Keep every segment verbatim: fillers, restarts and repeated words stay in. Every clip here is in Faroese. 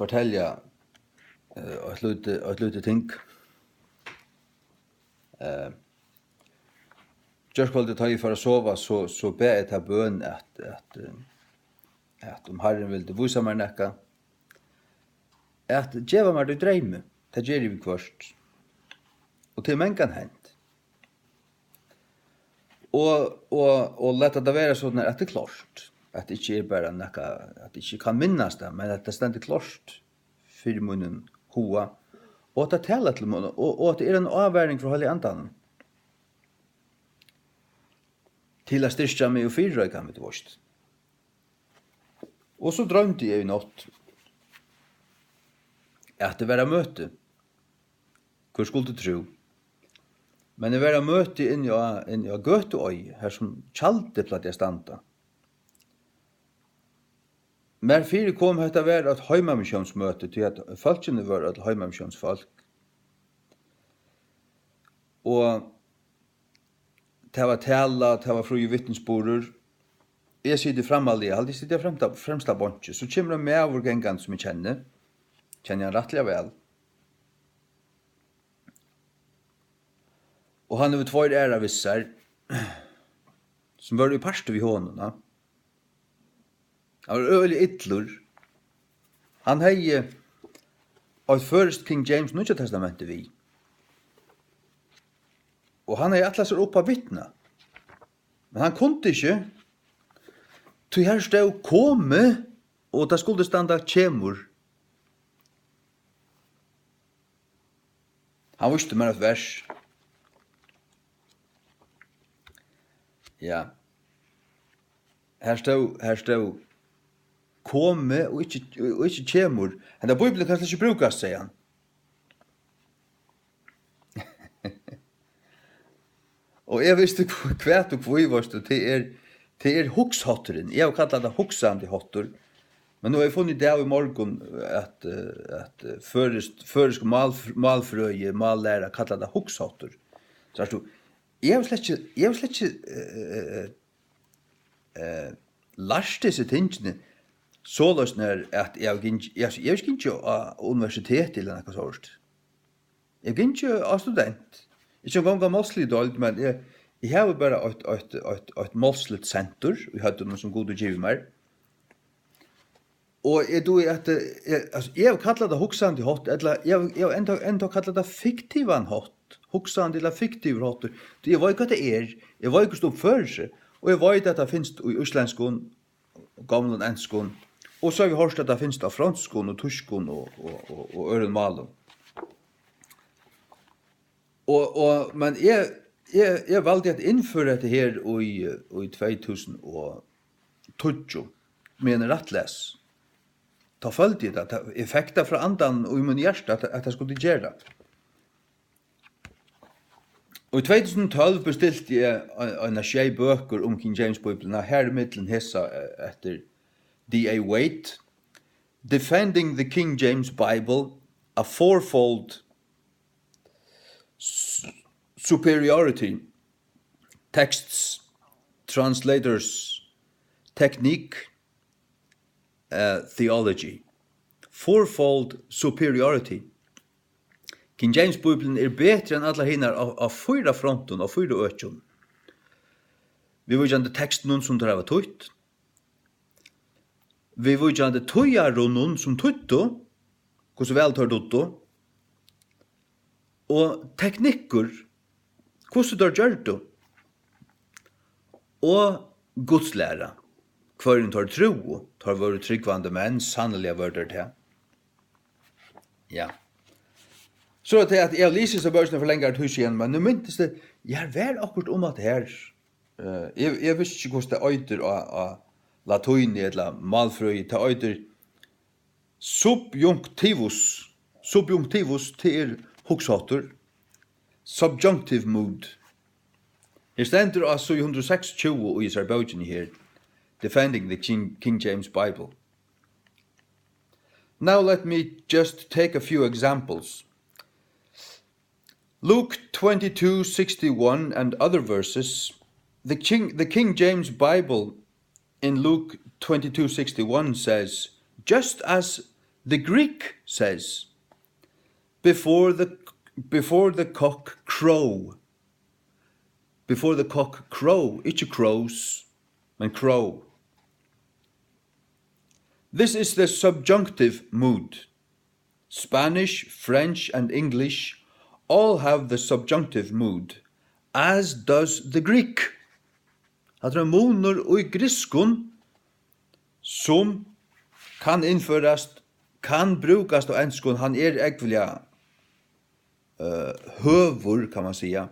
fortelja, eh, eitt lítið, eitt lítið ting. Eh, gjárkvøldið, tá eg fór at sova, so, so bað eg ta bøn, at, at, eh, at um Harrin vildi vísa mær nakað, at geva mær tað í dreymi. Tað geri eg viðhvørt. Og tað er mangan hent. Og, og, og lata tað vera soleiðis, at tað er klárt, at tað ikki er bara nakað, at eg ikki kann minnast tað, men at tað stendur klárt fyri mínum huga, og at tað talar til mín, og, og at tað er ein ávaring frá Heilaga Andanum til at styrkja meg og fyrireika meg, tú veist. Og so droymdi eg í nátt, at tað var á møti. Hvør skuldi trúð? Men eg var á møti inni á, inni á Gøtuoy, har sum tjaldið plagdi at standa. Mær fyrikom, hetta var eitt heimamissiónsmøti, tí at fólkini vóru øll heimamissiónsfólk. Og tað var tala, tað var fríur vitnisburður. Eg siti frammarliga, haldi eg siti á fremsta, fremsta bonki. So kemur ein maður gangandi sum eg kenni. Kenni hann rættiliga væl. Og hann hevur tveir aðrar við sær, sum vóru í parti við honum, ja. Hann var øgiliga illur. Hann hevði eitt føroyskt King James Nýggja Testamenti við. Og hann hevði ætlað sær upp at vitna. Men hann kundi ikki, tí har stóð komi, og tað skuldi standa kemur. Hann vísti mær eitt vers. Ja. Har stóð, har stóð, komi og ikki, og ikki kemur. Henda Bíblian kann slett ikki brúkast, segði hann. Og eg visti hv-, hvat og hví, veitst tú, tað er, tað er hugshátturin. Eg havi kallað tað hugsandi háttur, men nú havi eg funnið í dag í morgun, at, eh, at, eh, føroyskt, føroysk mál-, málfrøði, mállæra kallar tað hugsaháttur. Sært tú, eg havi slett ikki, eg havi slett ikki, eh, eh, eh, eh, lært hesi tingini, soleiðis nær at eg havi gingið, eg havi, eg havi ikki gingið á universitet ella nakað sovorðið. Eg havi gingið á student. Ikki eingong á málsligu deild, men eg, eg havi bara eitt, eitt, eitt, eitt málsligt sentur í høvdinum, sum Gud hevur givið mær. Og eg dugi at, eh, eg, altso, eg havi kallað tað hugsandi hátt, ella eg havi, eg havi enntá, enntá kallað tað fiktivan hátt, hugsandi ella fiktivur háttur, tí eg veit, hvat tað er, eg veit, hvussu tað uppførir seg, og eg veit, at tað finst í íslendskum, gomlum enskum, og so havi eg hoyrt, at tað finst á fronskum og týskum og, og, og, og øðrum málum. Og, og, men eg, eg, eg valdi at innføra hetta her í, í tvey túsund og tíggju, meðan eg rætt las. Tá føldi eg tað, tað, eg fekk tað frá andanum í mín hjarta, at, at tað skuldi gera. Og í tvey túsund og tólv bestilti eg ein, eina sjey bøkur um King James Bíbliuna, har millum hesa, eh, eftir D A Waite, Defending the King James Bible, A Fourfold S-, Superiority, Texts, Translators, Technique, eh, Theology. Fourfold Superiority. King James Bíblian er betri enn allar hinar á, á fýra frontum, á fýra økjum. Viðvíkjandi tekstunum, sum teir hava týtt, viðvíkjandi týðarunum, sum týddu, hvussu væl teir dugdu, og teknikkur, hvussu teir gjørdu, og gudslæra, hvørjum teir trúðu. Teir vóru trúgvandi menn, sanniliga vóru teir tað. Ja. So er tað, at eg havi lisið hesa bókina fyri langari tíð síðan, men nú mintist eg, ja, har var okkurt um at her, eh, eg, eg visti ikki, hvussu tað eitur á, á latíni ella málfrøði. Tað eitur subjunctivus. Subjunctivus, tað er hugsaháttur. Subjunctive mood. Her stendur á síðu hundrað og seksogtjúgu í hesari bókini her, Defending the King, King James Bible. Now let me just take a few examples. Luke twenty-two sixty-one and other verses. The King, the King James Bible in Luke twenty-two sixty-one says, "Just as The Greek says, "Before the, before the cock crow." Before the cock crow, ikki crows, men crow. This is the subjunctive mood. Spanish, French and English all have the subjunctive mood, as does the Greek. Hatta er ein munur í grikskum, sum kann innførast, kann brúkast á enskum. Hann er ógvuliga, eh, høgur, kann man siga.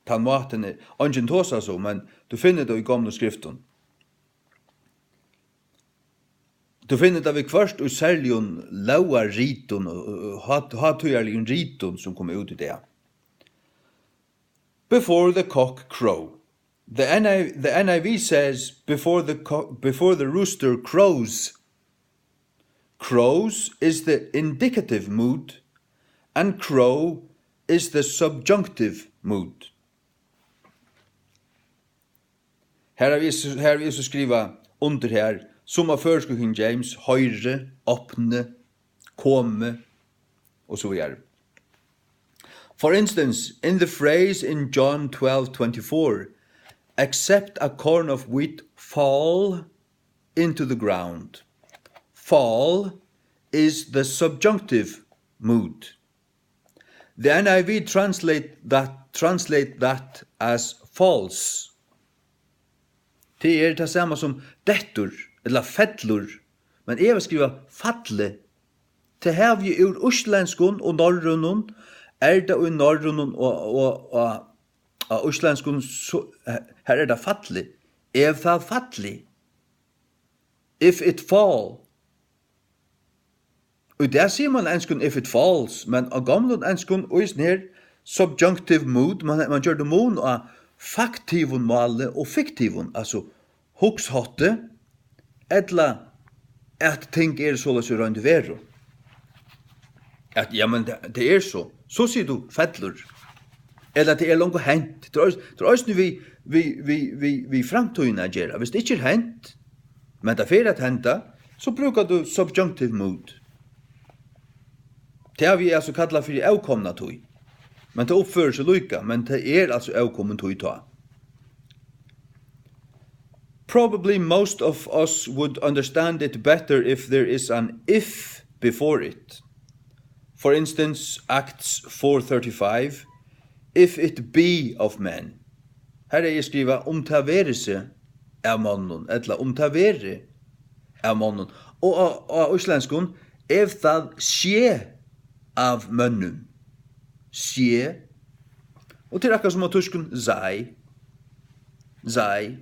Tann mátin er, eingin tosar so, men tú finnur tað í gomlum skriftum. Tú finnur tað viðhvørt í serligum lógarritum og, og hát-, hátíðarligum ritum, sum koma út í dag. Before the cock crow. The N I, the N I V says, "Before the co-, before the rooster crows." Crows is the indicative mood, and crow is the subjunctive mood. Her havi eg so, her havi eg so skrivað undir her, sum á føroysku King James, hoyri, opni, komi, og so víðari. For instance, in the phrase in John twelve twenty-four, "Except a corn of wheat fall into the ground." Fall is the subjunctive mood. The N I V translate that, translate that as falls. Tað er tað sama sum dettur ella fellur, men eg havi skrivað falli. Tað havi eg úr íslendskum og norrønum, er tað í norrønum og, og, og á íslendskum, so, her er tað falli. Ef tað falli. If it fall. Í dag sigur man á enskum "if it falls", men á gomlum enskum, og í sum her subjunctive mood, man, man gjørdi mun á faktivum máli og fiktivum, altso hugshátti, ella at ting eru soleiðis í roynd og veru. At, ja, men tað, tað er so. So sigur tú fellur. Ella tað er longu hent. Tað er eis-, tað er eisini við, við, við, við, við framtíðina at gera. Viss tað ikki er hent, men tað fer at henda, so brúkar tú subjunctive mood. Tað havi eg altso kallað fyri ókomna tíð. Men tað uppførir seg líka, men tað er altso ókomin tíð tá. Probably most of us would understand it better if there is an "if" before it. For instance, Acts four thirty-five, "If it be of men." Her er skrivað, "Um tað veri seg av monnum", ella "Um tað veri av monnum." Og á, á íslendskum, "Ef tað sé av monnum." Sé. Og tað er akkurát sum á týskum, sei. Sei.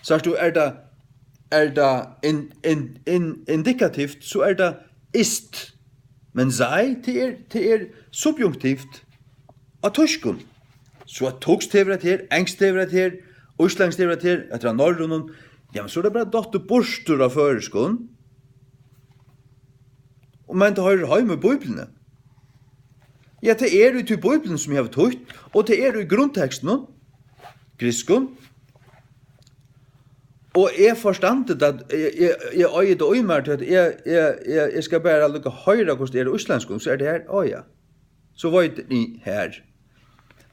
Sært tú, er tað, er tað in-, in-, in-, indikativt, so er tað ist. Men sei, tað er, tað er subjunktivt á týskum. So at týskt hevur hetta her, enskt hevur hetta her, íslendskt hevur hetta her, hetta er á norrønum, ja, men so er tað bara dottið burtur á føroyskum. Og men tað hoyrir heima í Bíbliuni. Ja, tað er í tí Bíbliuni, sum eg havi týtt, og tað er í grundtekstinum, grikskum. Og eg forstandi tað, eg, eg, eg eigi tað í mær, tí at eg, eg, eg, eg skal bara líka hoyra, hvussu tað er á íslendskum, so er tað her, á ja. So veit eg her.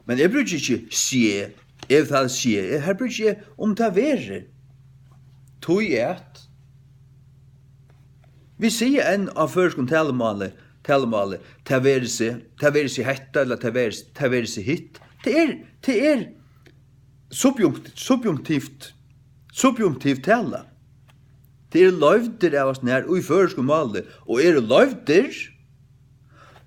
Men eg brúki ikki sé, ef tað sé, eg, her brúki eg, um tað verður. Tí at vit siga enn á føroyskum talumáli, talumáli, tað verður seg, tað verður seg hetta, ella tað verður, tað verður seg hitt. Tað er, tað er subjunkt-, subjunktivt, subjunktiv tala. Tað eru loyvdir av oss nær í føroyskum máli, og eru loyvdir,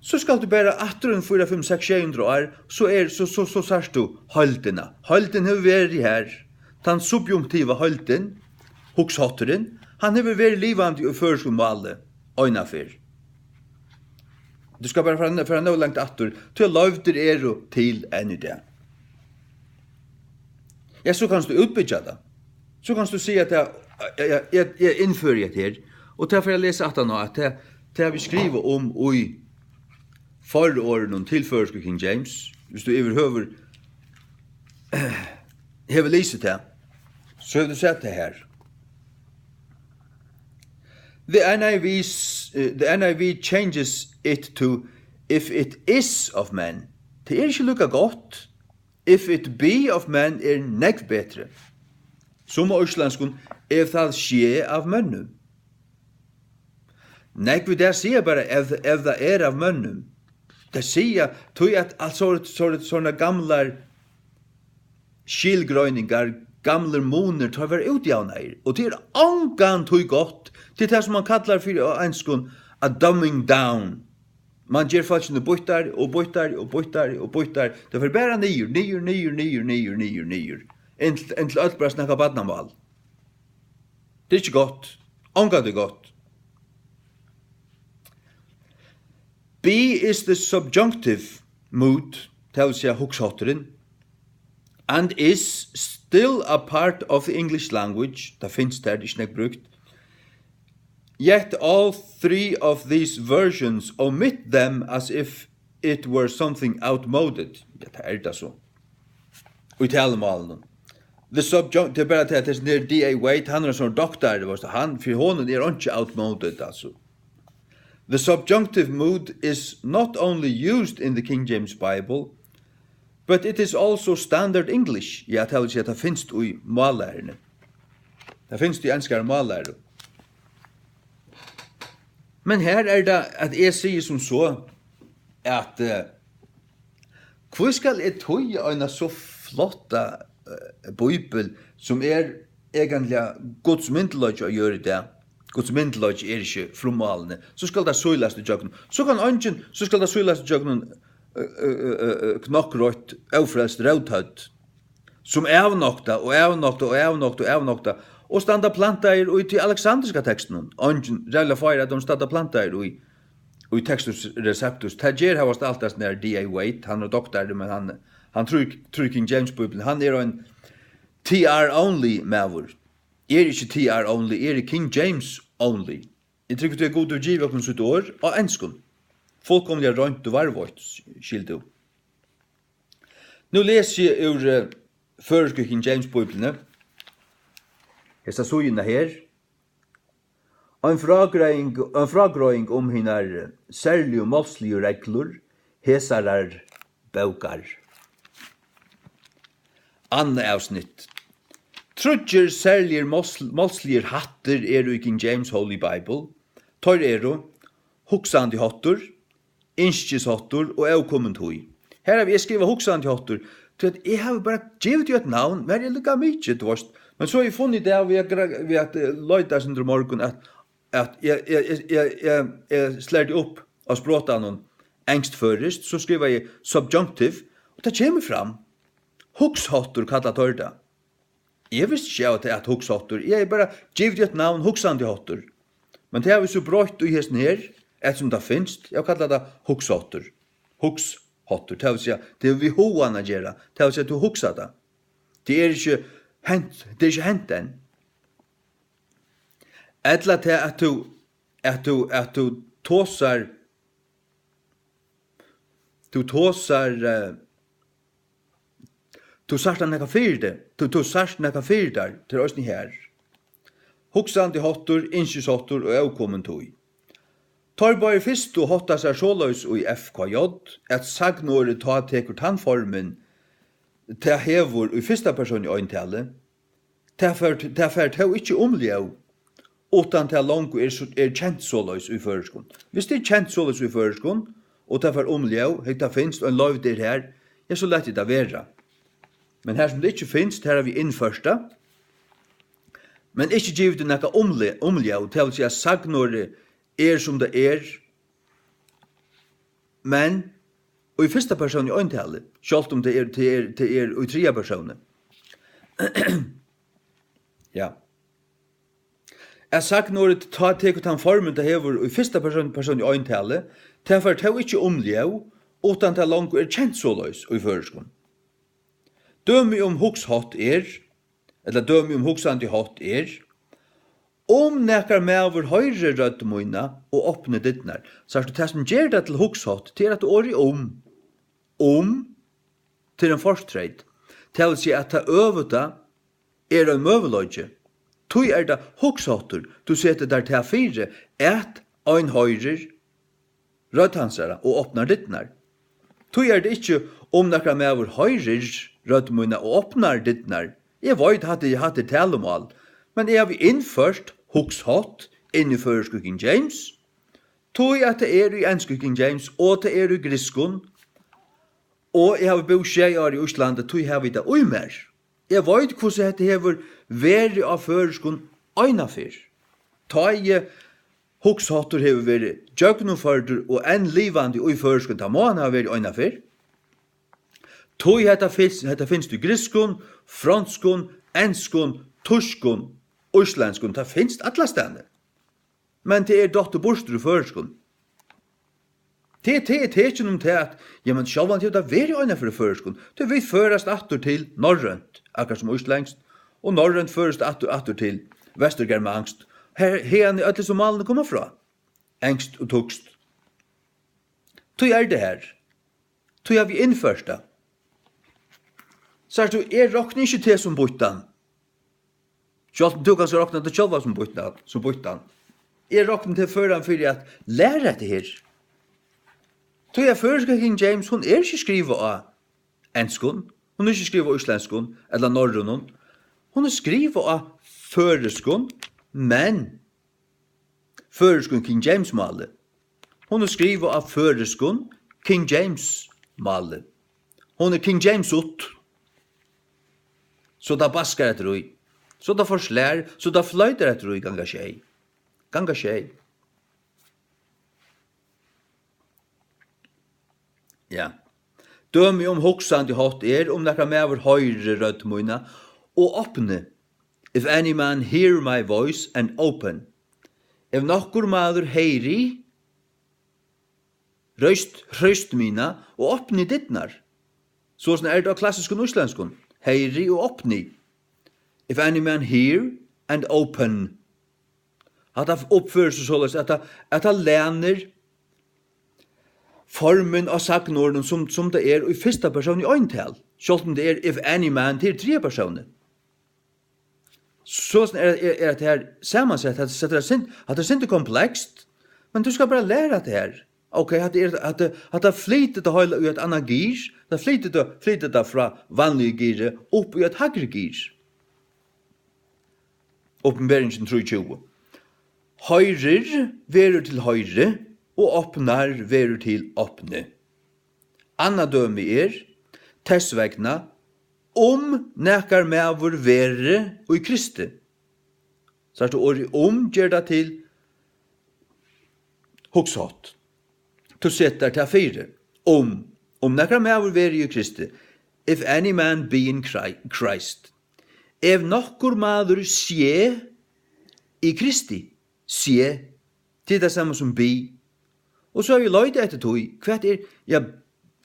so skalt tú bara aftur um fýra, fimm, seks, sjey hundrað ár, so er, so, so, so sært tú heildina. Heildin hevur verið har. Tann subjunktiva heildin, hugsahátturin, hann hevur verið livandi í føroyskum máli eina ferð. Tú skalt bara fara, fara nóg langt aftur, tí at loyvdir eru til enn í dag. Ja, so kanst tú útbyggja tað. So kanst tú siga at tað, eg, eg, eg, eg innføri hetta her, og tað fer at lesa aftan á, at tað, tað havi eg skrivað um í fororðinum til føroysku King James, viss tú yvirhøvur hevur lisið tað, so hevur tú sæð tað her. The N I V's Eh, the N I V changes it to "if it is of men". Tað er ikki líka gott. "If it be of men" er nógv betri. Sum á íslendskum, "ef tað sé av monnum". Nógv í dag siga bara, "ef, ef tað er av monnum". Tað siga, tí at alt so, so, sovorðnar gamlar skilgreiningar, gamlir munir, teir verða útjavnaðir. Og tað er ongantíð gott. Tað er tað, sum man kallar fyri á enskum a dumbing down. Man ger fólkini býttari og býttari og býttari og býttari. Tað fer bara niður, niður, niður, niður, niður, niður, niður. Inntil, inntil øll bara snakka barnamál. Tað er ikki gott. Ongantíð gott. Be is the subjunctive mood, tað vil siga hugsahátturin, and is still a part of the English language, tað finst har, tað er ikki nógv brúkt. Yet all three of these versions omit them as if it were something outmoded. Ja, tað er tað so. Í talumálinum. The subjunct, tað er bara tað, at hesin her D A Waite, hann er ein sovorðin doktari, veitst tú, hann, fyri honum er einki outmoded, altso. The subjunctive mood is not only used in the King James Bible, but it is also standard English. Ja, tað vil siga, tað finst í mállæruni. Tað finst í enskari mállæru. Men her er tað, at eg sigi sum so, at, eh, hví skal eg týða eina so flotta, eh, bíbel, sum er eigentliga Guds myndugleiki á jørð í dag? Guds myndugleiki er ikki frummálini. So skal tað sílast ígjøgnum. So kann eingin, so skal tað sílast ígjøgnum, eh, eh, eh, eh, knokkreitt, ófrelst róthøvd, sum avnokta og avnokta og avnokta og avnokta, og standa plantaðir í tí aleksandriska tekstinum. Eingin, ræðuliga fáir av teimum standa plantaðir í, í Textus Receptus. Tað ger hóast alt tað sum er D A Waite, hann er doktari, men hann, hann trýr, trýr King James Bíbliuna. Hann er ein T R only maður. Eg eri ikki T R only, eg eri King James only. Eg trúgvi tí, at Gud hevur givið okkum sítt orð á enskum. Fullkomiliga reint og varðveitt, skilur tú. Nú lesi eg úr, eh, føroysku King James Bíbliuni. Hesa síðuna her. Ein frágreiðing, ein frágreiðing um hinar serligu málsligu reglur hesarar bókar. Annað avsnitt. Tríggir serligir máls-, málsligir hættir eru í King James Holy Bible. Teir eru hugsandi háttur, ynskisháttur og ókomin tíð. Her havi eg skrivað hugsandi háttur, tí at eg havi bara givið tí eitt navn, mær er líka mikið, tú veitst. Men so havi eg funnið í dag, við at gra-, við at, eh, leita eitt sindur í morgun, at, at eg, eg, eg, eg, eg, eg slerti upp á sprotanum enskt-føroyskt, so skrivaði eg subjunctive, og tað kemur fram. Hugsaháttur kalla teir tað. Eg visti ikki av, at tað æt hugsaháttur. Eg hevði bara givið tí eitt navn, hugsandi háttur. Men tað havi eg so broytt í hesum her, eftirsum tað finst. Eg havi kallað tað hugsaháttur. Hugsháttur, tað vil siga, tað hevur við hugan at gera. Tað vil siga, tú hugsar tað. Tað er ikki hent, tað er ikki hent enn. Ella tað, at tú, at tú, at tú tosar, tú tosar, eh, Tú sært nakað fyri teg. Tú, tú sært nakað fyri tær. Tað er eisini her. Hugsandi háttur, ynskisháttur og ókomin tíð. Teir báðir fyrstu hátta sær soleiðis í F K J, at sagnorðið tá tekur tann formin, tað hevur í fyrsta persóni eintali, Tað fær, tað fær tó ikki umljóð, uttan tað longu er so, er kent soleiðis í føroyskum. Hvis tað er kent soleiðis í føroyskum, og tað fær umljóð, hygg, tað finst, og ein loyvd er har, ja, so lati eg tað vera. Men har sum tað ikki finst, har havi eg innført tað, men ikki givið tí nakað umle-, umljóð, tað vil siga, sagnorðið er, sum tað er, men í fyrsta persóni eintali, sjálvt um tað er, tað er, tað er í triðja persóni. Ja. At sagnorðið tá tekur tann formin, tað hevur í fyrsta persón, persóni eintali, tað fær tó ikki umljóð, uttan tað longu er kent soleiðis í føroyskum. Dømi um hugshátt er, ella dømi um hugsandi hátt er, um nakar maður hoyrir rødd mína og opnir dyrnar. Sært tú, tað sum ger tað til hugshátt, tað er at orðið um, um, tað er ein fortreyt. Tað vil siga, at tað øvuta er ein møguleiki. Tí er tað hugsaháttur, tú setur tær tað fyri, at Ein hoyrir rødd hansara og opnar dyrnar. Tí er tað ikki, um nakar maður hoyrir rødd mína og opnar dyrnar. Eg veit, hatta er, hatta er talumál, men eg havi innført hugsátt inn í føroysku King James, tí at tað er í ensku King James, og tað er í grikskum, og eg havi búð sjey ár í Íslandi, tí havi eg tað í mær. Eg veit, hvussu hetta hevur verið á føroyskum einaferð. Tá ið hugsháttur hevur verið gjøgnumførdur og enn livandi í føroyskum, tað má hann hava verið einaferð. Tí hetta finst, hetta finst í grikskum, fronskum, enskum, týskum, íslendskum, tað finst allastaðni. Men tað er dottið burtur í føroyskum. Tað, tað er tekin um tað, at, ja, men sjálvandi hevur tað verið einaferð í føroyskum, tí vit førast aftur til norrønt, akkurát sum íslendskt, og norrønt førist aftur, aftur til vesturgermanskt. Her, haðani øll hesi málini koma frá. Enskt og týskt. Tí er tað her. Tí havi eg innført tað. Sært tú, eg rokni ikki teg sum býttan. Sjálvt um tú kanska roknar teg sjálva sum býttan, sum býttan. Eg rokni teg føran fyri at læra hetta her. Tí at føroyska King James, hon er ikki skrivað á enskum, hon er ikki skrivað á íslendskum ella norrønum. Hon er skrivað á føroyskum, men føroyskum King James máli. Hon er skrivað á føroyskum King James máli. Hon er King James út. So tað baskar eftir í. So tað forslær, so tað floytar eftir í, ganga sjey. Ganga sjey. Ja. Dømi um hugsandi hátt er, um nakar maður hoyrir rødd mína og opni. If any man hear my voice and open. Ef nokkur maður heyri røst, røst mína og opni dyrnar. Soleiðis er tað á klassiskum íslendskum. Heyri og opni. If any man hear and open. Hatta uppførir seg soleiðis, at tað, at tað lænir formin á sagnorðunum, sum, sum tað er í fyrsta persóni eintal. Sjálvt um tað er if any man til triðja persóni. Soleiðis er, er, er tað her samansett, at tað er synd, at tað er synd komplekst, men tú skal bara læra tað her. Ok, hatta er, hatta, hatta flytur tað heila í eitt annað gir, tað flytur tað, flytur tað frá vanligu giri upp í eitt hægri gir. Opinberingin trýogtjúgu. Hoyrir verður til hoyri, og opnar verður til opni. Annað dømi er, tess vegna, um nakar maður veri í Kristi. Sært tú, orðið um ger tað til hugsátt. Tú setar tað fyri. Um, um nakar maður veri í Kristi. If any man be in Chri-, Christ. Ef nokkur maður sé í Kristi, sé, tað er tað sama sum be. Og so havi eg leitað eftir tí, hvat er, ja,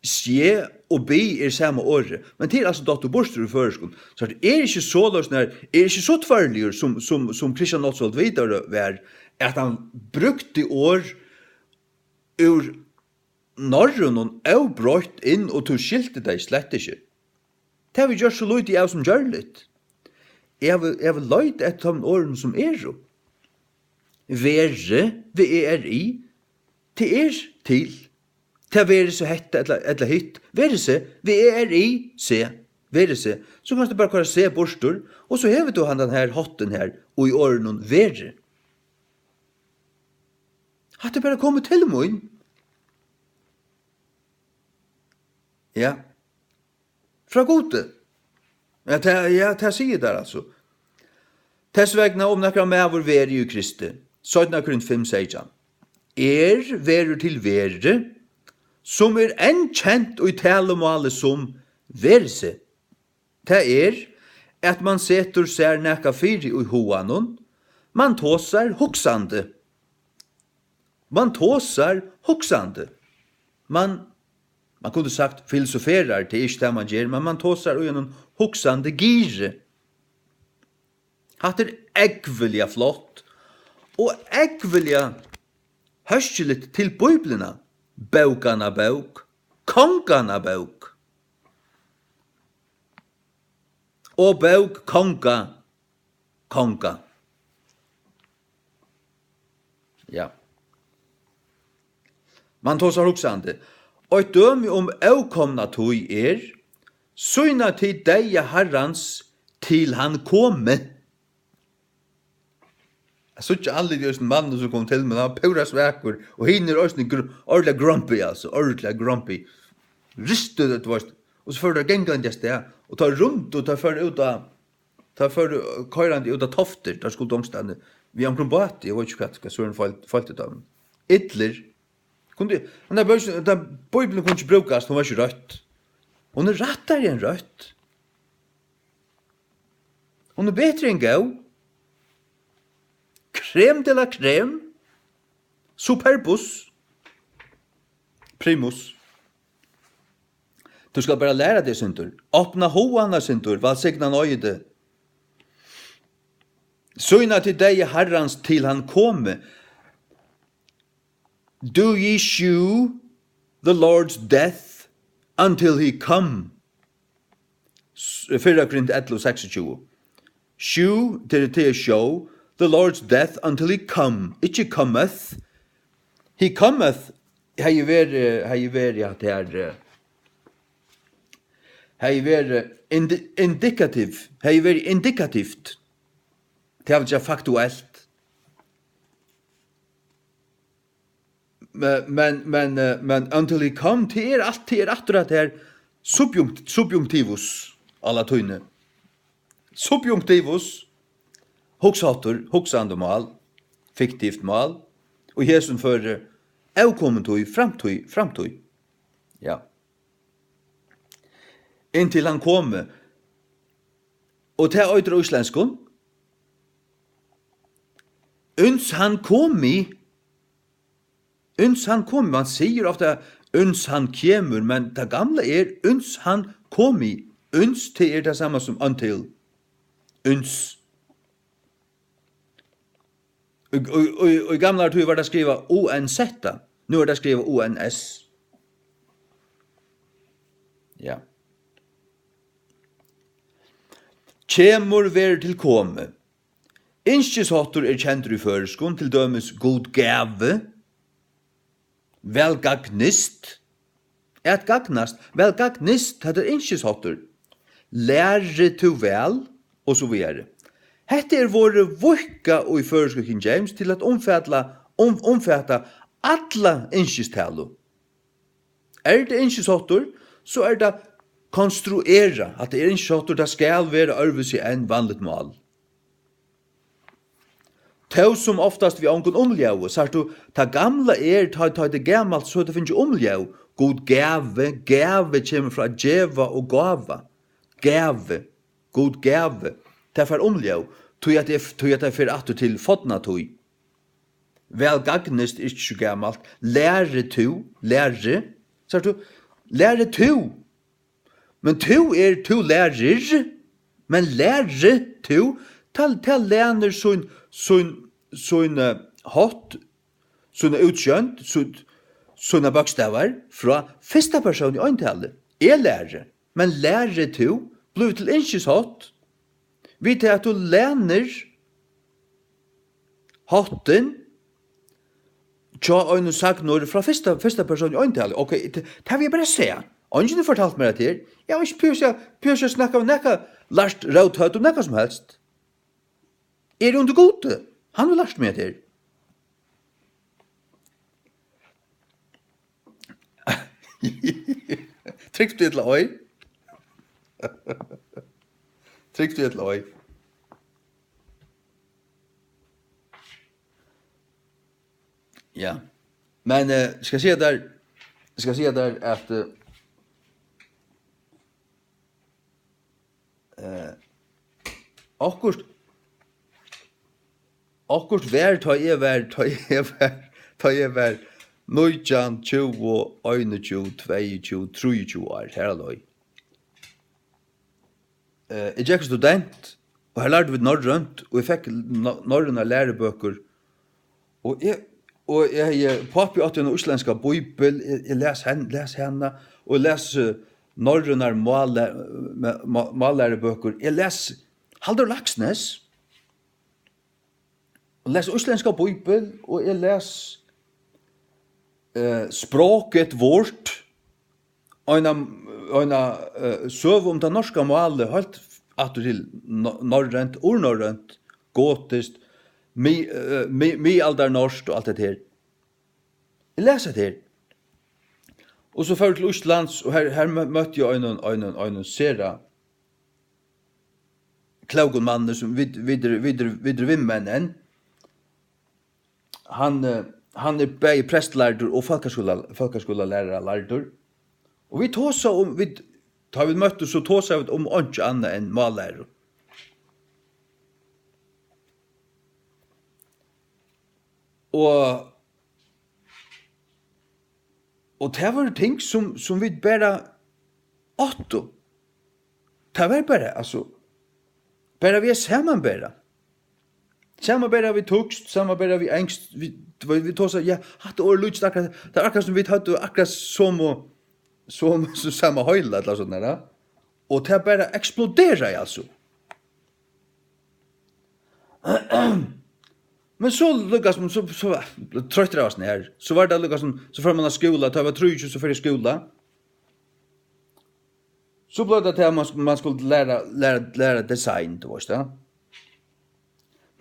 sé og be er sama orðið, men tað er altso dottið burtur í føroyskum. So tað er ikki soleiðis, nær, er ikki so tvørligur sum, sum, sum Christian Northvolt Hvítári var, at hann brúkti orð úr norrønum óbroytt inn, og tú skilti tey slett ikki. Tað havi eg gjørt so lítið av sum gjørligt. Eg havi, eg havi leitað eftir teimum orðum sum eru. Veri, V E R I, tað er til. Tað veri so hetta ella, ella hitt. Veri seg, V E R I, seg. Veri seg. So kanst tú bara koyra seg burtur, og so hevur tú handan her háttin her, og í orðinum veri. Hatta er bara komið til mín. Ja. Frá Gudi. Ja, tað, ja, tað sigur tær altso. Tess vegna, um nakar maður veri í Kristi, seinna Korint fimm seytjan, er verður til veri, sum er enn kent í talumáli sum veri seg. Tað er, at mann setur sær nakað fyri í huganum, mann tosar hugsandi. Mann tosar hugsandi. Mann, mann kundi sagt filosoferar, tað er ikki tað, mann ger, men mann tosar í einum hugsandi giri. Hatta er ógvuliga flott og ógvuliga hóskiligt til Bíbliuna. Bókanna bók, konganna bók. Og bók konga, konga. Ja. Man tosar hugsandi. Eitt dømi um ókomna tíð er, sýna tit deyða Harrans, til hann komi. Eg síggi andlitið á hesum manninum, sum kom til mín, hann var púra svakur, og hinir eisini gr-, ordiliga grumpy, altso, ordiliga grumpy. Ristu, tú veist, og so fóru teir gangandi avstað, og teir rýmdu, og teir fóru út á, teir fóru koyrandi út á Toftir, teir skuldu onkustaðni, við onkrum báti, eg veit ikki, hvat, hvat Søren føl-, følti tá. Illir. Kundi, henda bókin, henda Bíblian kundi ikki brúkast, hon var ikki røtt. Hon er rættari enn røtt. Hon er betri enn góð. Crème de la crème. Superbus. Primus. Tú skalt bara læra teg eitt sindur. Opna hugan eitt sindur, vælsigna og noyði teg. Sýna tit deyða Harrans, til hann komi. Do ye shew the Lord's death until he come? S-, fyrra Korint ellivu seksogtjúgu. Shew, tað er, tað er show, the Lord's death until he come, ikki cometh. He cometh, hevði verið, hevði verið at tað er, eh, hevði verið indi-, indikativ, hevði verið indikativt. Tað vil siga faktuelt. Me-, men, men, eh, men until he come, tað er alt, tað er aftur at her subjunkt-, subjunktivus á latíni. Subjunktivus, hugsaháttur, hugsandi mál, fiktivt mál, og í hesum føri ókomin tíð, framtíð, framtíð. Ja. Inntil hann komi. Og tað eitur á íslendskum, uns hann komi. Uns hann komi. Man sigur ofta, uns hann kemur, men tað gamla er, uns hann komi. Uns, tað er tað sama sum until. Uns. Í, í, í, í gamlari tíð var tað skrivað U N Z, nú er tað skrivað U N S. Ja. Kemur verður til komu. Ynskisháttur er kendur í føroyskum, til dømis Gud gavi, væl gagnist, at gagnast, væl gagnist, hetta er ynskisháttur. Læri tú væl, og so víðari. Hetta er vorðið víðkað í føroysku King James til at umfalla, um, umfata alla ynskistalu. Er tað ynskisháttur, so er tað konstruerað, at tað er ynskisháttur, tað skal vera øðrvísi enn vanligt mál. Tó sum oftast við ongum umljóði, sært tú, tað gamla er, tá, tá tað er gamalt, so er tað fingið umljóð. Gud gavi, gavi kemur frá at geva og gáva. Gavi, Gud gavi. Tað fær umljóð, tí at, tí at tað fer aftur til forna tíð. Væl gagnist er ikki so gamalt. Læri tú, læri. Sært tú? Læri tú. Men tú er, tú lærir, men læri tú, tað, tað lænir sín, sín, sín, eh, hátt, sína útsjónd, sín, sínar bókstavar frá fyrsta persón í eintali. Eg læri, men læri tú, blívur til ynskishátt, við tað at tú lænir háttin hjá einum sagnorði frá fyrsta, fyrsta persón í eintali. Ok, t-, tað vil eg bara siga. Eingin hevur fortalt mær hetta her. Eg havi ikki pøsa, pøsa at snakka við nakað, lært Róthødd um nakað sum helst. Eg eri undir Gudi. Hann hevur lært meg hetta her. Trúgv tú ella ei? Trúgv tú ella ei? Ja. Men, eh, skal eg siga tær, skal eg siga tær at, eh, eh, okkurt, okkurt var, tá eg var, tá eg var, tá eg var nítjan, tjúgu, einogtjúgu, tveyogtjúgu, trýogtjúgu ár, har á leið. Eh, eg gekk student, og har lærdu vit norrønt, og eg fekk no-, norrønar lærubøkur, og eg, og eg hevði, pápi átti eina íslendska bíbel, eg, eg las hen-, las hana, og eg las, eh, norrønar mállær-, ma-, ma-, mállærubøkur. Eg las Halldór Laxness. Og las íslendska bíbel, og eg las, eh, språket vort, eina, eina, eh, søgu um tað norska málið, heilt aftur til no-, norrønt, urnorrønt, gotiskt, mi-, eh, mi-, miðaldarnorskt og alt hetta her. Eg las hetta her. Og so fór eg til Íslands, og her, her mø-, møtti eg einum, einum, einum sera klókum manni, sum vit, vit eru, vit eru, vit eru vinmenn enn. Hann, eh, hann er bæði prestlærdur og fólkaskúla-, fólkaskúlalæraralærdur. Og vit tosa um, vit, tá vit møttust, so tosaðu vit um einki annað enn mállæru. Og, og tað vóru ting, sum, sum vit bara áttu. Tað var bara, altso, bara við at samanbera. Samanbera við týskt, samanbera við enskt, vit, vit, vit tosa, ja, hatta orð líkist akkurát, tað er akkurát sum vit høvdu akkurát somu, somu, sum sama heila, ella sovorðið, ja. Og tað bara eksploderaði, altso. Men so líkasum, so, so, troyttur av hasum her, so var tað líkasum, so fór mann á skúla, tá eg var trýogtjúgu, so fór eg í skúla. So bleiv tað til, at mann sk-, mann skuldi læra, læra, læra design, tú veist, ja.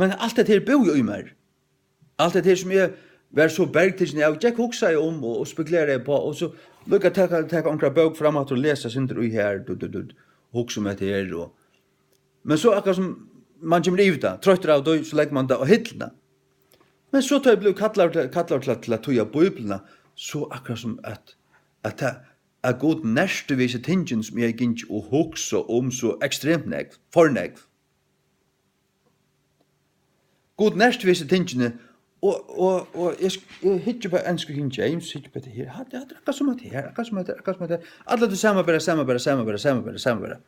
Men alt hetta her búði í mær. Alt hetta her, sum eg var so bergtikin av, gekk, hugsaði um og, og spekuleraði uppá, og so líka taka, taka onkra bók fram aftur og lesa eitt sindur í har, du, du, du, hugsa um hetta her, og, men so akkurát sum mann kemur yvir tað, troyttur av tí, so leggur mann tað á hillina. Men so tá eg bleiv kallaður til, kallaður til, til at týða Bíbliuna, so akkurát sum at, at tað, at Gud nerti við hesi tingini, sum eg hevði gingið og hugsað um so ekstremt nógv, for nógv. Gud nerti við hesi tingini, og, og, og eg sk-, eg hyggi bara ensku King James, hyggi bara hetta her, hatta, hatta er akkurát sum hetta her, akkurát sum hetta her, akkurát sum hetta her. Alla tíð samanbera, samanbera, samanbera, samanbera, samanbera.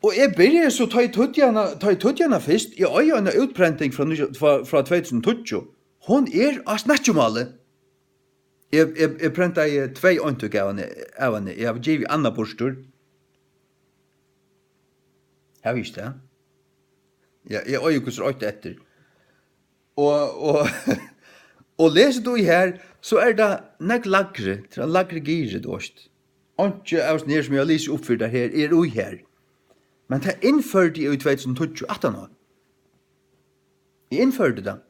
Og eg byrjaði so, tá eg týddi hana, tá eg týddi hana fyrst, eg eigi eina útprenting frá nítjan, frá, frá tvey túsund og tíggju. Hon er á snakkimáli. Eg, eg, eg prentaði tvey eintøk av henni, av henni. Eg havi givið annað burtur. Havi eg ikki tað? Ja, eg eigi hvussu er eitt eftir. Og, og, og lesur tú í har, so er tað nógv lægri, tað er lægri giri, tú veist. Einki av hesum her, sum eg havi lisið upp fyri tær her, er í har. Men tað innførdi eg í tvey túsund og tíggju, aftan á. Eg innførdi tað.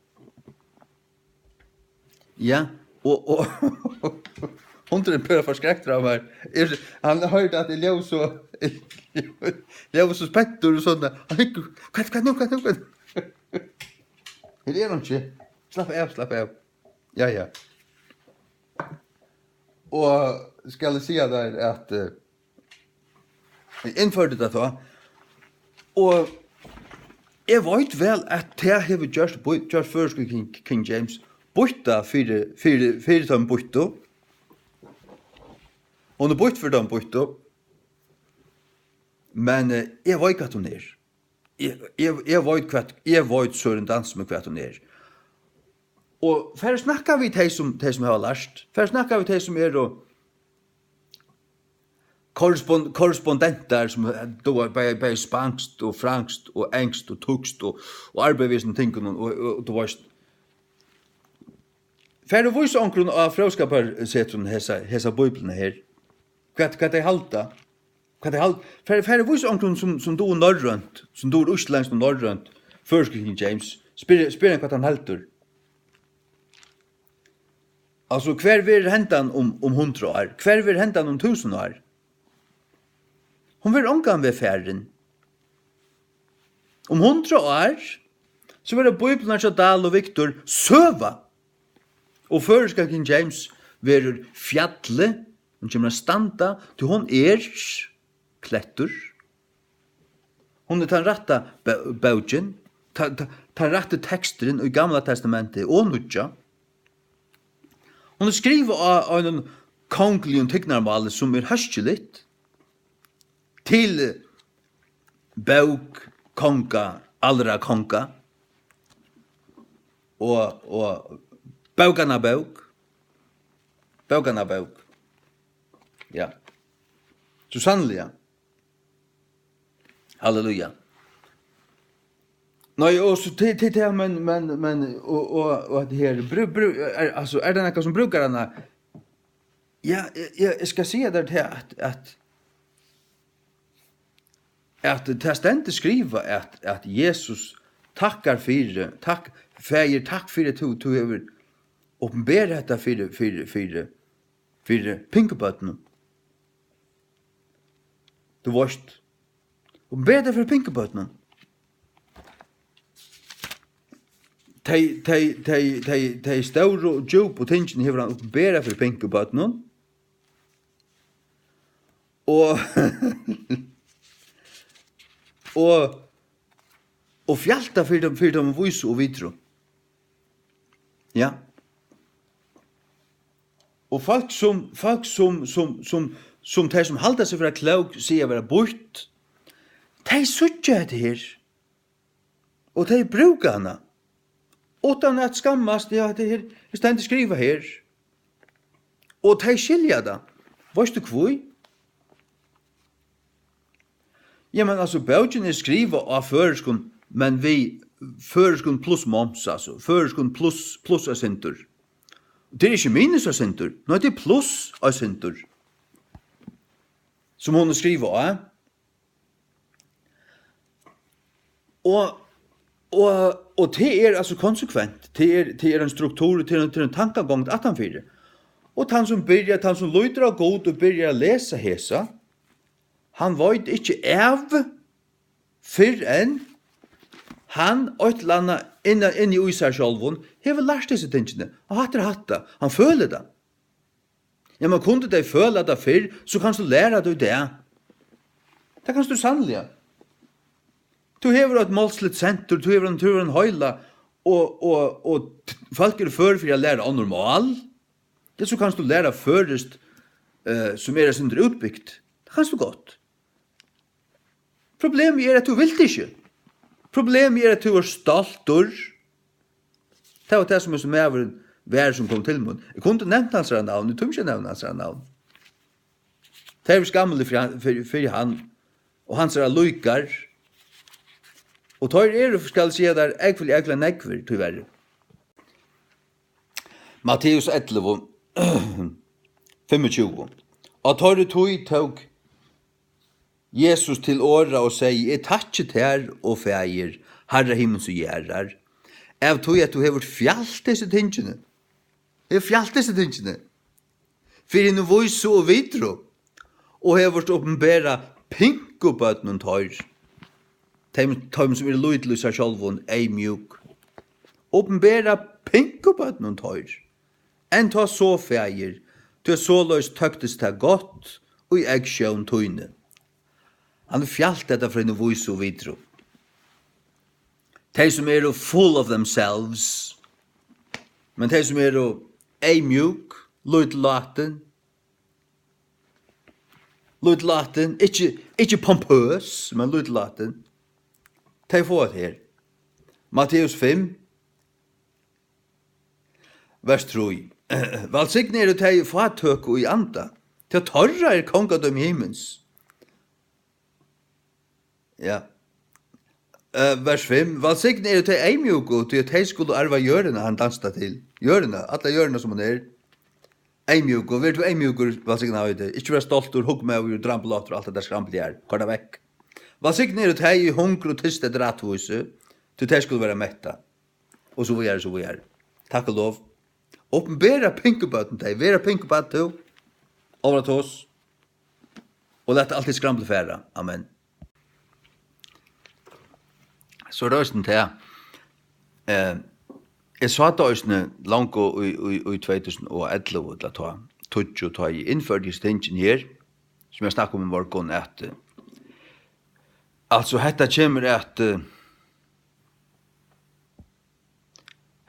Ja, og, og hundurin blívur forskræktur av mær. Eg, hann hoyrdi, at eg ljóð so, ljóð so spentur og sovorðið. Hann hyggur, hvat, hvat nú, hvat nú, hvat? Her er hann ikki. Slapp av, slapp av. Ja, ja. Og skal eg siga tær, at, eh, eg innførdi tað tá. Og eg veit væl, at tað hevur gjørt, gjørt føroysku King, King James býtta fyri, fyri, fyri teimum býttu. Hon er býtt fyri teimum býttu. Men, eh, eg veit, hvat hon er. Eg, eg, eg veit, hvat, eg veit, Søren Dans, meg, hvat hon er. Og far at snakka við tey, sum, tey, sum hava lært. Far at snakka við tey, sum eru korrespon-, korrespondentar, sum, eh, duga bæði, bæði spanskt og franskt og enskt og týskt og, og arbeiða við hesum tingunum og, og, og, tú veist. Far og vís onkrum á Fróðskaparsetrinum hesa, hesa bíbliuna her. Hvat, hvat tey halda. Hvat tey halda. Far, far og vís onkrum, sum, sum dugir norrønt, sum dugir íslendskt og norrønt, føroysku King James. Spyr, spyr hann, hvat hann heldur. Altso, hvar verður hendan um, um hundrað ár? Hvar verður hendan um túsund ár? Hon verður ongan veg farin. Um hundrað ár, so verða bíblarnar hjá Dahl og Victor søga. Og føroyska King James verður fjallið, hon kemur at standa, tí hon er klettur. Hon er tann rætta bó-, bókin, ta-, ta-, tann rætti teksturin í Gamla Testamenti og Nýggja. Hon er skrivað á einum kongligum tignarmáli, sum er hóskiligt, til bók konga, allra konga, og, og bókanna bók, bókanna bók, ja, so sanniliga. Halleluja. Nei, og so til, til, til, men, men, men, og, og, og at her, bru-, bru-, er, altso, er tað nakar sum brúkar hana? Ja, eg, eg, eg skal siga tær tað, at, at, at tað stendur skrivað, at, at Jesus takkar fyri, takk, Faðir, takk fyri, at tú, tú hevur opinberað hetta fyri, fyri, fyri, fyri pingubørnum. Tú veitst, opinberað tað fyri pingubørnum. Tey, tey, tey, tey, tey stóru og djúpu tingini hevur hann opinberað fyri pingubørnum. Og, og, og fjaltað fyri teimum, fyri teimum vísu og vitru. Ja. Og fólk sum, fólk sum, sum, sum, sum tey sum halda seg vera klók, siga vera býtt, tey síggja hetta her. Og tey brúka hana. Uttan at skammast, ja, hetta her, her stendur skrivað her. Og tey skilja tað. Veitst tú hví? Jamen, altso, bókin er skrivað á føroyskum, men við føroyskum pluss moms, altso, føroyskum pluss, pluss eitt sindur. Tað er ikki minus eitt sindur, nei, tað er pluss eitt sindur, sum hon er skrivað á. Og, og, og tað er altso konsekvent. Tað er, tað er ein struktur, tað er ein, tað er ein tankagongd aftanfyri. Og tann sum byrjar, tann sum lýtur á Gud og byrjar at lesa hesa, hann veit ikki av, fyrr enn hann eitt ella annað innan, inni í sær sjálvum hevur lært hesi tingini. Og hatta er hatta. Hann følir tað. Ja, men kundi tey føla tað fyrr, so kanst tú læra tað í dag. Tað kanst tú sanniliga. Tú hevur eitt málsligt sentur, tú hevur ein, tú hevur ein heila, og, og, og t-, fólk eru før fyri at læra onnur mál. Ja, so kanst tú læra føroyskt, eh, sum er eitt sindur útbygt. Tað kanst tú gott. Problemið er, at tú vilt ikki. Problemið er, at tú ert stoltur. Tað var tað, sum hesin maðurin var, sum kom til mín. Eg kundi nevnt hansara navn, eg tími ikki at nevna hansara navn. Tað er skammiligt fyri hann, fyri, fyri hann og hansara líkar. Og teir eru, skal eg siga tær, ógvuliga, ógvuliga nógvir, tíverri. Matteus ellivu, fimmogtjúgu. Á teirri tíð tók Jesus til orða og segði: Eg takki tær, o Faðir, Harra himmals og jarðar, av tí at tú hevur fjalt hesi tingini, hevur fjalt hesi tingini fyri hinum vísu og vitru, og hevur opinberað pinkubørnum teir, teim, teim sum eru lítil í sær sjálvum, eyðmjúk. Opinberað pinkubørnum teir. Enntá so, Faðir, tí at soleiðis tóktist tað gott í eygsjón tíni. Hann hevur fjalt hetta frá hinum vísu og vitru. Tey sum eru full of themselves, men tey sum eru eyðmjúk, lítillátin, lítillátin, ikki, ikki pompøs, men lítillátin, tey fáa hetta her. Matteus fimm, vers trý. Vælsignað eru tey fátøku í anda, tí teirra er kongadømi himmins. Ja. Eh, vers fimm. Vælsignað eru tey eyðmjúku, tí at tey skulu arva jørðina, hann dansar til. Jørðina, alla jørðina sum hon er. Eyðmjúku, ver tú eyðmjúkur, vælsignaður í teg. Ikki vera stoltur, hugmaður, drambulátur, alt hetta skramlið her. Koyr tað vekk. Vælsignað eru tey, ið hungra og tysta eftir rættvísi, tí tey skulu vera mettað. Og so víðari, so víðari. Takk og lov. Opinbera pinkubørn tey, vera pinkubarn tú. Álvaratos. Og lat altíð skramlið fara. Amen. So er tað eisini tað. Eh, eg sá tað eisini longu í, í, í tvey túsund og ellivu, ella tá, tíggju, tá eg innførdi hesi tingini her, sum eg snakkaði um í morgun, at, eh, altso, hetta kemur at, eh,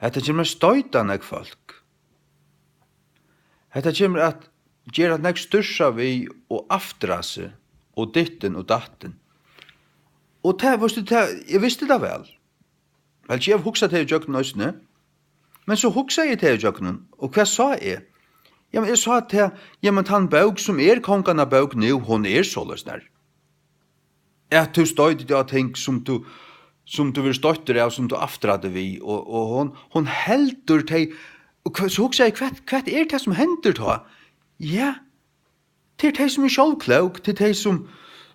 hetta kemur at stoyta nógv fólk. Hetta kemur at gera nógv stúrsa við og aftra seg og dittin og dattin. Og tað, veitst tú, tað, eg visti tað væl. Vel, eg havi hugsað tað ígjøgnum eisini. Men so hugsaði eg tað ígjøgnum, og hvat sá eg? Jamen, eg sá tað, jamen, tann bók sum er konganna bók nú, hon er soleiðis nær. At tú stoytir teg á ting sum tú, sum tú verður stoyttur av, sum tú aftræddir við, og, og hon, hon heldur tey, og hva, so hugsaði eg, hvat, hvat er tað, sum hendir tá? Ja, tað er tey, sum er sjálvklók, tað er tey, sum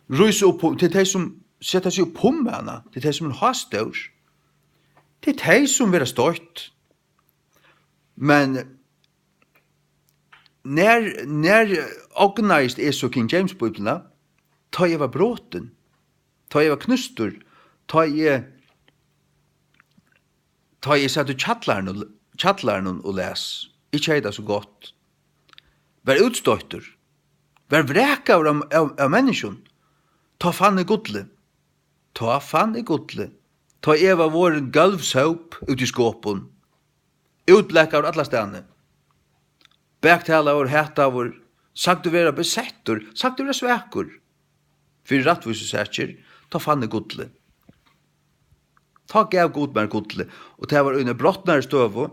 rísa upp, tað er tey, sum seta seg upp um hana, tað er tey, sum eru hástór. Tað er tey, sum verða stoytt. Men nær, nær ognaðist eg so King James Bíbliuna? Tá eg var brotin, tá eg var knústur, tá eg, tá eg sat í kjallaranum, kjallaranum og las, ikki hevði tað so gott, var útstoyttur, var vrakaður av, av, av menniskjum, tá fann eg gullið. Tá fann eg gullið. Tá eg var vorðin gólvsóp úti í skopun, útblakaður allastaðni, baktalaður, hataður, sagdur vera besettur, sagdur vera svakur fyri rættvísusakir, tá fann eg gullið. Tá gav Gud mær gullið, og tað var í eini brotnari støðu,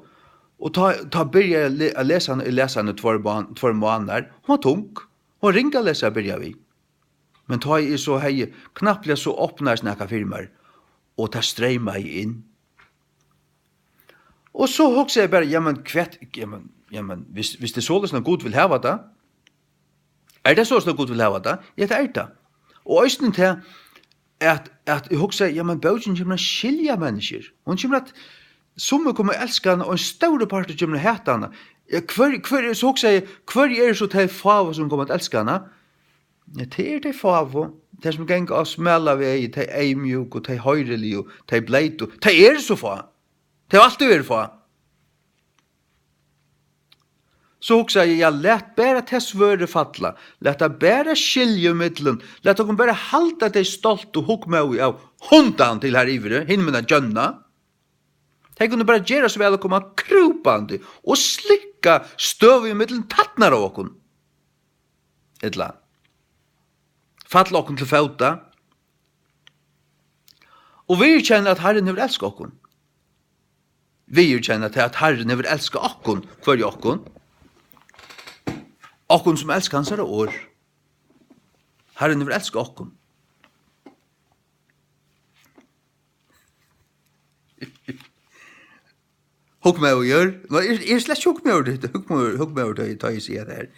og tá, tá byrjaði eg at le-, at lesa hana, eg las hana í tveir mán-, tveir mánaðir. Hon var tung. Hon var ring at lesa at byrja við. Men tá eg so hevði, knappliga so opnaðist nakað fyri mær, og tað streymaði inn. Og so hugsaði eg bara, jamen, hvat, jamen, jamen, hvis, hvis tað er soleiðis, at Gud vil hava tað, er tað soleiðis, at Gud vil hava tað? Ja, tað er tað. Og eisini tað, at, at eg hugsaði, jamen, bókin kemur at skilja menniskjur. Hon kemur at, summi koma at elska hana, og ein stórur partur kemur at hata hana. Ja, hvør, hvør er, so hugsaði eg, hvør eru so tey fáu, sum koma at elska hana? Ja, tað eru tey fáu, tey sum ganga á smala vegi, tey eyðmjúku, tey hoyriligu, tey bleytu. Tey eru so fá. Tey hava altíð verið fá. So hugsaði eg, ja, lat bara tað svørðið falla. Lat tað bara skilja ímillum. Lat okkum bara halda tey stoltu hugmóðið av hundan til har yviri, hinumegin gjónna. Tey kunnu bara gera so væl at koma krúpandi og slikka støvið ímillum tærnar á okkum. Ella falla okkum til fóta. Og viðurkenna, at Harrin hevur elskað okkum. Viðurkenna tað, at Harrin hevur elskað okkum, hvørja okkum. Okkum, sum elska hansara orð. Harrin hevur elskað okkum. Hugmóður. Nei, eg, eg eri slett ikki hugmóður, hugmóður, hugmóður, tá eg, tá eg sigi hetta her.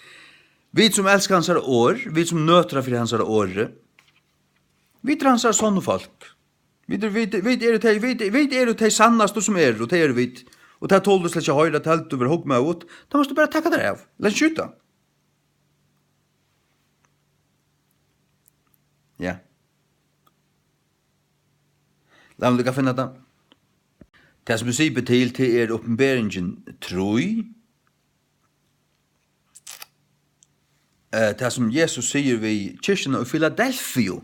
Vit, sum elska hansara orð, vit, sum nøtra fyri hansara orði, vit eru hansara sonnu fólk. Vit eru, vit, vit eru tey, vit, vit eru tey sannastu, sum eru, og tey eru vit. Og tað tolir tú slett ikki at hoyra, tað heldur tú verður hugmóðugt, tá mást tú bara taka tær av. Lat skjúta. Ja. Lat meg líka finna tað. Tað, sum eg sipi til, tað er Opinberingin trý. Eh, tað, sum Jesus sigur við kirkjuna í Filadelfiu,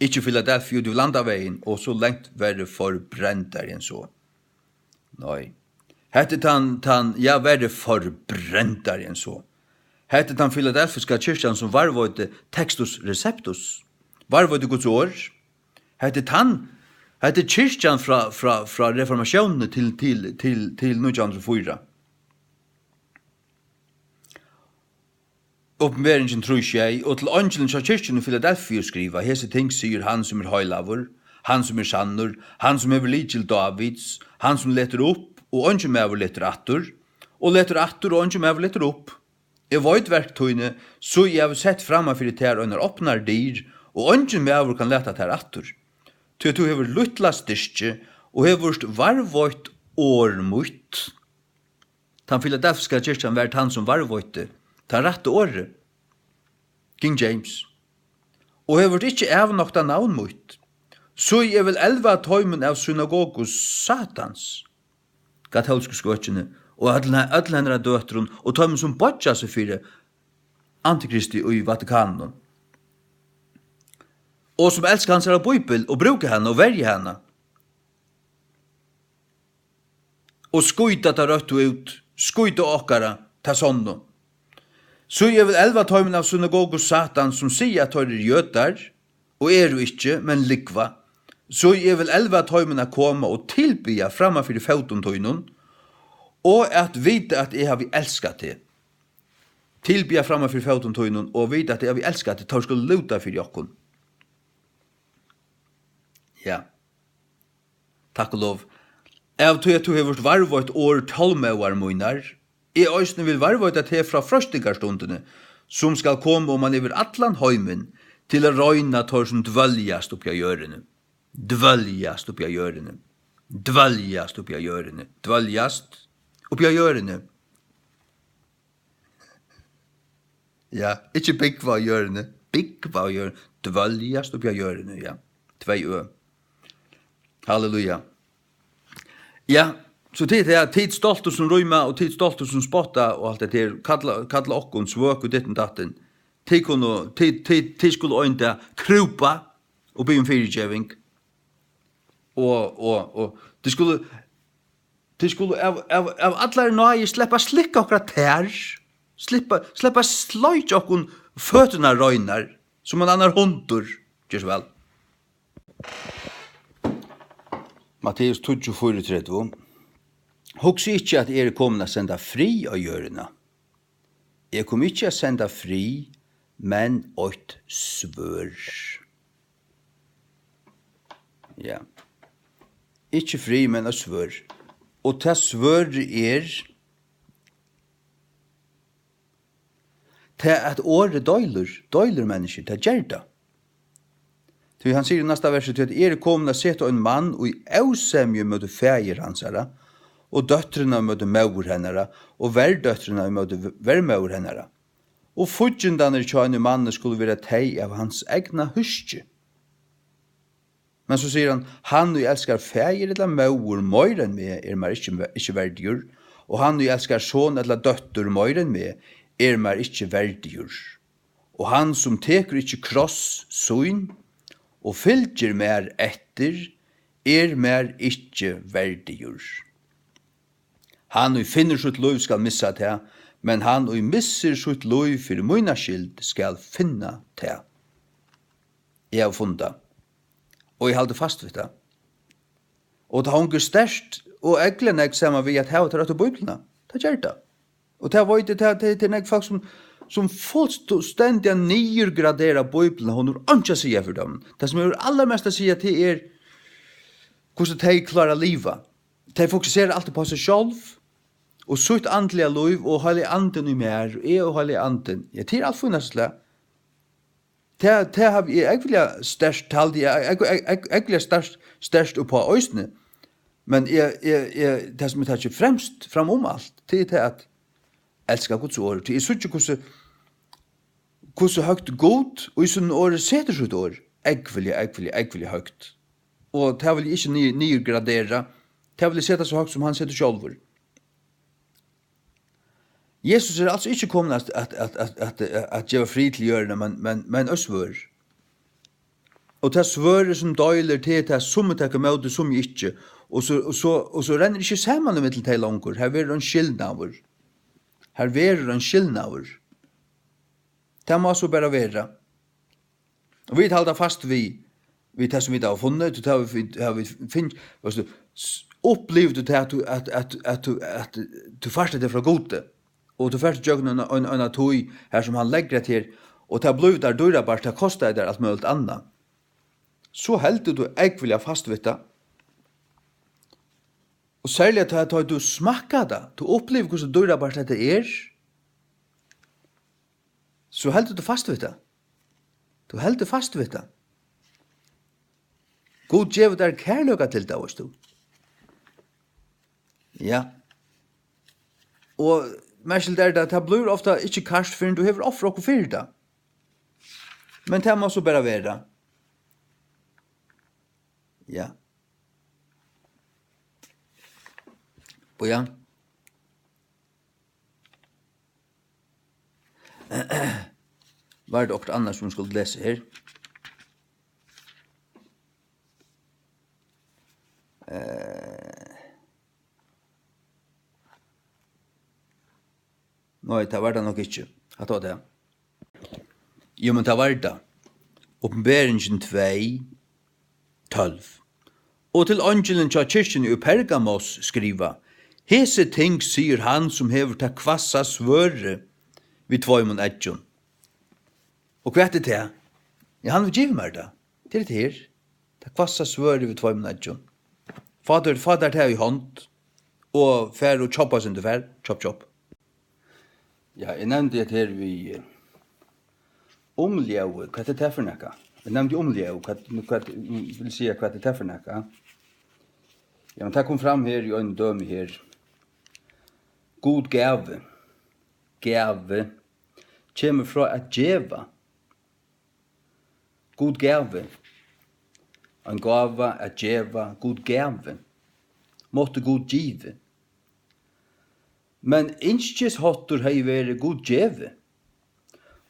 ikki Filadelfiu, úti við landavegin, og so langt verri forbrendari enn so. Nei. Hetta er tann, tann, ja, verri forbrendari enn so. Hetta er tann filadelfiska kirkjan, sum varðveitti Textus Receptus, varðveitti Guds orð. Hetta er tann, hetta er kirkjan frá, frá, frá reformatiónini til, til, til, til nítjan hundrað og fýra. Opinberingin trý sjey: Og til eingilin hjá kirkjuni í Filadelfiu skriva: Hesi ting sigur hann, sum er heilagur, hann, sum er sannur, hann, sum hevur lykil Dávids, hann, sum letur upp, og eingin maður letur aftur, og letur aftur, og eingin maður letur upp. Eg veit verk tíni, so eg havi sett framman fyri tær einar opnar dyr, og eingin maður kann lata tær aftur. Tí at tú hevur lítla styrki, og hevur varðveitt orð mítt. Tann filadelfiska kirkjan var tann, sum varðveitti tað rætta orðið, King James, og hevur ikki avnoktað navn mítt, so eg vil elva teimum av synagogu Satans, katólsku skøkjuni, og øll, øll hennara døtrum, og teimum, sum boyggja seg fyri antikristi í Vatikaninum, og sum elska hansara bíbel og brúka hana og verja hana, og skýta tað røttu út, skýta okkara, tað sonnu. So eg vil elva teimum av synagogu Satans, sum siga, at teir eru jødar, og eru ikki, men lúgva. So eg vil elva teimum at koma og tilbiðja framman fyri fótum tínum, og at vita, at eg havi elskað teg. Tilbiðja framman fyri fótum tínum, og vita, at eg havi elskað teg. Teir skulu lúta fyri okkum. Ja. Takk og lov. Av tí at tú hevur varðveitt orð tolmóðar mínar, eg eisini vil varðveita teg frá freistingarstundini, sum skal koma oman yvir allan heimin, til at royna teir, sum dvøljast uppi á jørðini. Dvøljast uppi á jørðini. Dvøljast uppi á jørðini. Dvøljast uppi á jørðini. Ja, ikki búgva á jørðini. Búgva á jørðini. Dvøljast uppi á jørðini, ja. Tvey ø. Halleluja. Ja, so tit her, tit stoltu sum rýma og tit stoltu sum spotta og alt hetta her, kalla, kalla okkum svøk og ditten datten. Tit kunnu, tit, tit, tit skulu ein dag krúpa og biðja um fyrigeving. Og, og, og tit skulu, tit skulu av, av, av allari náði sleppa at slikka okkara tær, sleppa, sleppa at sleikja okkum føturnar reinar, sum ein annar hundur. Ger so væl. Matteus tíggju, fýraogtretivu. Hugsið ikki, at eg eri komin at senda frið á jørðina. Eg kom ikki at senda frið, men eitt svørð. Ja. Ikki frið, men eitt svørð. Og tað svørðið er, tað at orðið deilir, deilir menniskjur, tað ger tað. Tí hann sigur í næsta versi, tí at eg eri komin at seta ein mann í ósemju móti faðir hansara, og dóttrina móti móður hennara, og verdóttrina ímóti v-, vermóður hennara. Og fíggindarnir hjá einum manni skulu vera tey av hans egna húski. Men so sigur hann, hann, ið elskar faðir ella móður meira enn meg, er mær ikki, ikki verdigur, og hann, ið elskar son ella dóttur meira enn meg, er mær ikki verdigur. Og hann, sum tekur ikki kross sín og fylgir mær eftir, er mær ikki verdigur. Hann, ið finnur sítt lív, skal missa tað, men hann, ið missir sítt lív fyri mína skyld, skal finna tað. Eg havi funnið tað, og eg haldi fast við tað. Og tað hongur sterkt og ógvuliga nógv saman við at hava tað rættu Bíbliuna. Tað ger tað. Og tað veit eg, tað, tað, tað er nógv fólk, sum, sum fullstendiga niðurgradera Bíbliuna. Hon hevur einki at siga fyri teimum. Tað, sum hevur allarmest at siga, tað er, hvussu tey klára at liva. Tey fokusera altíð upp á seg sjálv og sítt andliga lív og Heilagi Andin í mær, og eg og Heilagi Andin. Ja, tað er alt fínasta slag. Tað, tað havi eg ógvuliga sterkt, haldi eg, ógv-, ógv-, ógv-, ógvuliga sterkt, sterkt upp á eisini. Men eg, eg, eg, tað, sum eg taki fremst fram um alt, tað er tað at elska Guds orð. Tí eg síggi, hvussu, hvussu høgt Gud í sínum orði setir sítt orð. Ógvuliga, ógvuliga, ógvuliga høgt. Og tað vil eg ikki niður-, niðurgradera. Tað vil eg seta so høgt, sum hann setur sjálvur. Jesus er altso ikki komin at, at, at, at, at, at geva frið til jørðina, men, men, men eitt svørð. Og tað svørðið, sum deilir, tað er tað, summi taka ímóti, summi ikki. Og so, og so, og so rennur ikki saman ímillum tey longur. Har verður ein skilnaður. Har verður ein skilnaður. Tað má so bara vera. Og vit halda fast við, við tað, sum vit hava funnið, tí tað hava vit, hava vit fingið, veitst tú, s-, upplivdu tað, at tú, at, at, at tú, at tú fært tað frá Gudi, og tú fært gjøgnum eina, eina, eina tíð, har sum hann leggur tað her, og tað blívur tær dýrabært, tað kostar tær alt møguligt annað, so heldur tú ógvuliga fast við tað. Og serliga tá, tá tú smakkar tað, tú upplivir, hvussu dýrabært hetta er, so heldur tú fast við tað. Tú heldur fast við tað. Gud gevur tær kærleika til tað, veitst tú. Ja. Og merkiligt er tað, tað blívur ofta ikki kært, fyrr enn tú hevur ofrað okkurt fyri tað. Men tað má so bara vera. Ja. Og ja. Var tað okkurt annað, sum skuldi lesa her? Eh, nei, tað var tað nokk ikki. Hatta var tað. Jú, men tað var tað. Opinberingin tvey, tólv. Og til eingilin hjá kirkjuni í Pergamos skriva: Hesi ting sigur hann, sum hevur tað hvassa svørðið við tveimum eggjum. Og hvat er tað? Ja, hann hevur givið mær tað. Tað er tað her. Tað hvassa svørðið við tveimum eggjum. Fá tær, fá tær tað í hond, og far og tjobba, sum tú fær. Tjobb, tjobb. Ja, eg nevndi hetta her við, eh, umljóðið. Hvat er tað fyri nakað? Eg nevndi umljóð. Hvat, hvat, vil siga, hvat er tað fyri nakað? Ja, men tað kom fram her í einum dømi her. Gud gavi. Gavi. Kemur frá at geva. Gud gavi. Ein gáva at geva. Gud gavi. Mátti Gud givi. Men ynskisháttur hevði verið Gud gevi.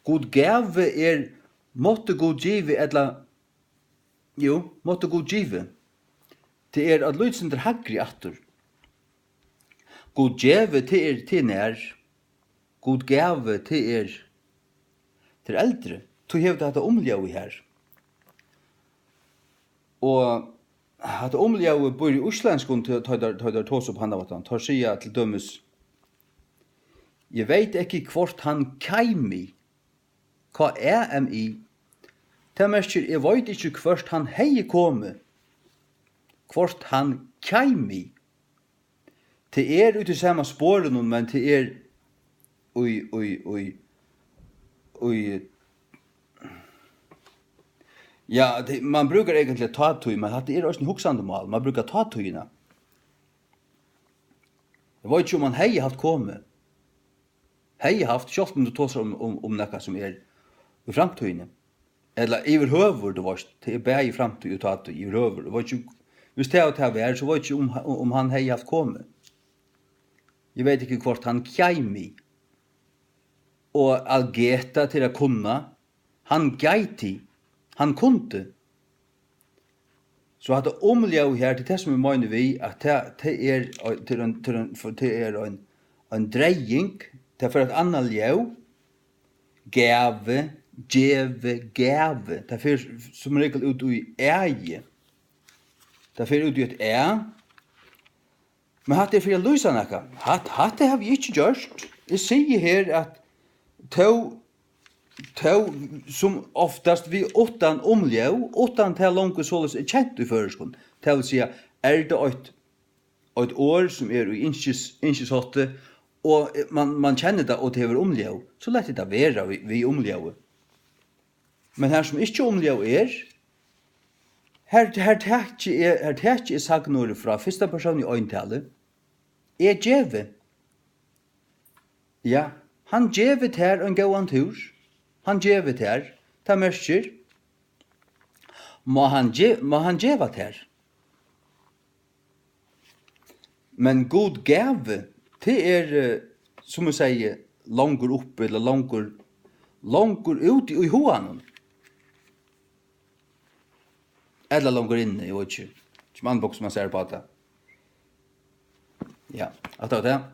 Gud gavi er mátti Gud givi ella, jú, mátti Gud givi. Tað er eitt lítið sindur hægri aftur. Gud gevi, tað er, tað er nær. Gud gavi, tað er, tað er eldri. Tú hevur tað hatta umljóðið her. Og hatta umljóðið býr í íslendskum, tá, tá, tá, tá teir tosa upp handan váttan. Teir siga til dømis, eg veit ikki, hvørt hann kæmi, K A M I. Tað merkir, eg veit ikki, hvørt hann hevði komið, hvørt hann kæmi. Tað er í tí sama sporinum, men tað er í, í, í, í, ja, tað, man brúkar eigentliga tátíð, men hatta er eisini hugsandi mál. Man brúkar tátíðina. Eg veit ikki, um hann hevði havt komið. Hevði havt, sjálvt um tú tosar um, um, um nakað, sum er í framtíðini. Ella yvirhøvur, tú veitst, tað er bæði framtíð og tátíð, yvirhøvur. Eg veit ikki, viss tað og tað var, so veit ikki, um, um hann hevði havt komið. Eg veit ikki, hvørt hann kæmi. Og at geta, til at kunna. Hann gæti. Hann kundi. So hatta umljóðið her, tað er tað, sum eg meini við, at tað, tað er, tað er ein, tað er ein, tað er ein, ein dreying, tað fer eitt annað ljóð, gavi, gevi, gavi, tað fer sum regul út í æði, tað fer út í eitt æ, Men hatta er fyri at lýsa nakað. Hatt, hatta havi eg ikki gjørt. Eg sigi her, at tó, tó sum oftast við uttan umljóð, uttan tað longu soleiðis er kent í føroyskum. Tað vil siga, er tað eitt, eitt orð, sum er í ynskis-, ynskishátti, og, eh, man, man kennir tað, og tað hevur umljóð, so læt eg tað vera við, við umljóðið. Men har sum ikki umljóð er, har, har taki eg, har taki eg sagnorðið frá fyrsta persóni eintali. Eg gevi. Ja, hann gevi tær ein góðan túr. Hann gevi tær. Tað merkir, má hann ge-, má hann geva tær. Men Gud gavi, tað er, eh, sum eg sigi, longur uppi ella longur, longur úti í huganum. Ella longur inni, eg veit ikki. Sum annan bók sum man sær upp á tað. Ja, at tað var tað.